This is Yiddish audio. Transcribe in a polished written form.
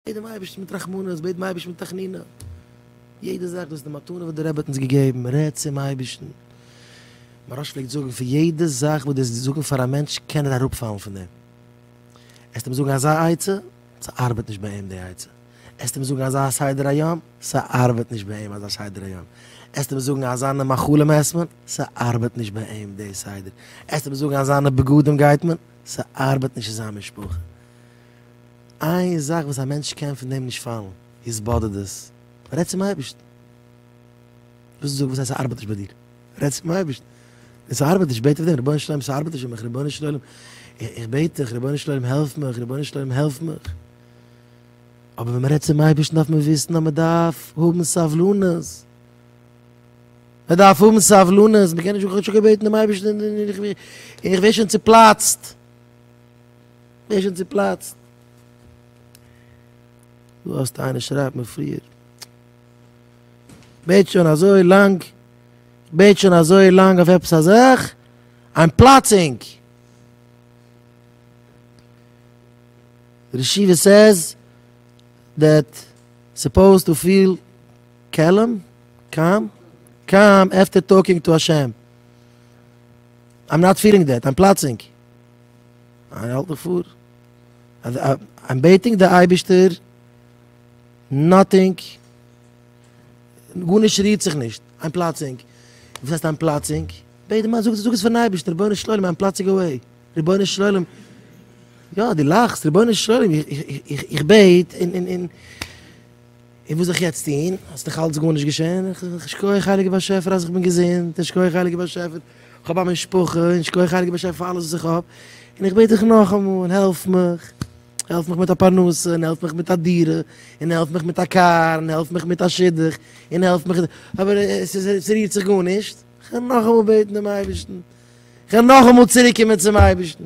בעט דעם אייבערשטן מיט רחמנות, בעט דעם אייבערשטן מיט תחנונים, יעדע זאך, דאס איז די מתנה וואס דער רבי האט אונז געגעבן, רעד צום אייבערשטן. מוהרא"ש פלעגט זאגן, פון יעדע זאך וואס דו וועסט זאגן פאר א מענטש קען ער אראפפאלן פון דעם. עסט אים זאגן אזא עצה, ס'ארבעט נישט ביי אים די עצה. עסט אים זאגן אזא סדר היום, ס'ארבעט נישט ביי אים אזא סדר היום. עסט אים זאגן אזאנע מאכלים עסט מען, ס'ארבעט נישט ביי אים די סדר. עסט אים זאגן אזאנע בגדים גייט מען, ס'ארבעט נישט אין זיין משפחה. איין זאך וואס א מענטש קען פון דעם נישט פאלן, התבודדות. רעד צום אייבערשטן. וואס זאג וואס הייסט ס'ארבעט נישט ביי דיר? רעד צום אייבערשטן. און ס'ארבעט נישט, בעט אויף דעם, רבונו של עולם ס'ארבעט נישט ביי מיך, רבונו של עולם איך בעט דיך, רבונו של עולם העלף מיך, רבונו של עולם העלף מיך. אבער ווען מ'רעדט צום אייבערשטן דארף מען וויסן אז מ'דארף האבן סבלנות. מ'דארף האבן סבלנות, מ'קען נישט זאגן איך האב שוין געבעטן דעם אייבערשטן און איך ווער שוין צופלאצט. ווער שוין צופלאצט. דא האסטו איינער שרייבט מיר פריער. בעט שוין אזוי לאנג, בעט שוין אזוי לאנג אויף עפעס א זאך, I'm פלאצינג. ראש ישיבה says that supposed to feel calm, calm, calm after talking to השם. I'm not feeling that, I'm פלאצינג. איינער האלט מיך פאר? I'm בעטינג די אייבישטער nothing, גארנישט רירט זיך נישט, I'm פלאצינג. וואס הייסט I'm פלאצינג? בעט דעם זאג זאג עס פארן אייבערשטן, רבונו של עולם I'm פלאצינג away, רבונו של עולם, יא דו לאכסט, רבונו של עולם איך בעט און און און און וואס זאל איך יעצט טון? ס'איז דאך אלץ גארנישט געשען, שכוח הייליגער באשעפער אז איך בין געזונט, און שכוח הייליגער באשעפער איך האב א משפחה, און שכוח הייליגער באשעפער פאר אלעס וואס איך האב, און איך בעט דיך נאכאמאל, העלף מיך, העלף מיך מיט א פרנסה, און העלף מיך מיט א דירה, און העלף מיך מיט א קאר, און העלף מיך מיט א שידוך, און העלף מיך, אבער ס'רירט זיך גארנישט, איך וועל נאכאמאל בעטן דעם אייבערשטן, איך וועל נאכאמאל צוריק קומען צום אייבערשטן.